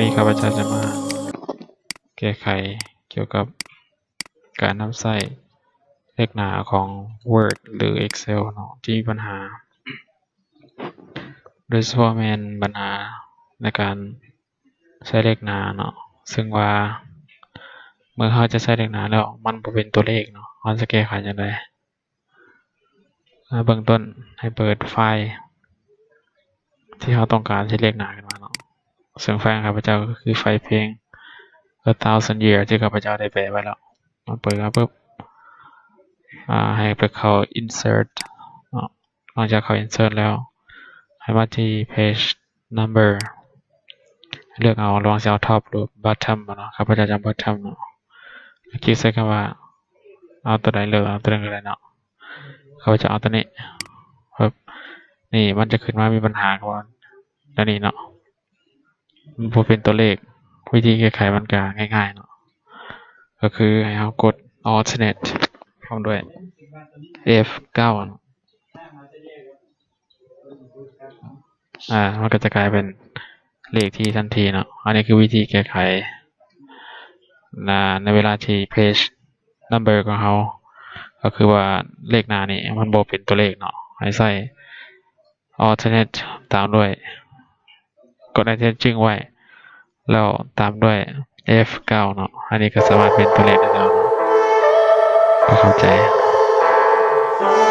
ນີ້ຂ້າພະເຈົ້າຈະມາແກ້ໄຂກ່ຽວກັບການນຳໃຊ້ເລກໜ້າຂອງ Word ຫຼື Excel ເນາະ ທີ່ມີບັນຫາ ໂດຍສະເພາະແມ່ນບັນຫາໃນການໃຊ້ເລກໜ້າເນາະ ເຊິ່ງວ່າເມື່ອເຮົາຈະໃຊ້ເລກໜ້າແລ້ວ ມັນບໍ່ເປັນຕົວເລກເນາະ ເຮົາຈະແກ້ໄຂຈັ່ງໃດ? ອາ ເບື້ອງຕົ້ນໃຫ້ເປີດໄຟລ໌ທີ່ເຮົາຕ້ອງການຊິເລກໜ້າຂຶ້ນມາເນາະ ເຊິ່ງໄຟລ໌ຂອງຂ້າພະເຈົ້າກໍຄືໄຟລ໌ເພງ A Thousand Years ທີ່ຂ້າພະເຈົ້າໄດ້ແປໄວ້ແລ້ວ. ເຮົາເປີດມາປຶບ ອາ ໃຫ້ໄປເຂົ້າ Insert ເນາະ ຫຼັງຈາກເຂົ້າ Insert ແລ້ວ ໃຫ້ມາທີ່ Page Number ເລືອກເອົາລະຫວ່າງຊິເອົາ Top ຫຼື Bottom ເນາະ ຂ້າພະເຈົ້າຈະເອົາ Bottom ເນາະ ຄລິກໃສ່ຄຳວ່າ ເອົາຕົວໃດ ເລືອກເອົາຕົວໜຶ່ງກໍໄດ້ເນາະ ຂ້າພະເຈົ້າເອົາຕົວນີ້ ປຶບ ນີ້ມັນຈະຂຶ້ນມາມີບັນຫາກ່ອນ ແນວນີ້ເນາະ ມັນບໍ່ເປັນຕົວເລກ ວິທີແກ້ໄຂມັນກໍງ່າຍໆເນາະ ກໍຄືໃຫ້ເຮົາກົດ Alternate ພ້ອມດ້ວຍ F ເກົ້າ ເນາະ ອາ ມັນກໍຈະກາຍເປັນເລກທີ່ທັນທີເນາະ ອັນນີ້ຄືວິທີແກ້ໄຂ ນະ ໃນເວລາທີ່ Page Number ຂອງເຮົາ ກໍຄືວ່າເລກໜ້ານີ້ມັນບໍ່ເປັນຕົວເລກເນາະ ໃຫ້ໃຊ້ Alternate ຕາມດ້ວຍ ກົດ Enter ຈຶ່ງໄວ້ ແລ້ວຕາມດ້ວຍ F ເກົ້າ ເນາະ ອັນນີ້ກໍສາມາດເປັນຕົວເລກໄດ້ແລ້ວເນາະ ກໍເຂົ້າໃຈ.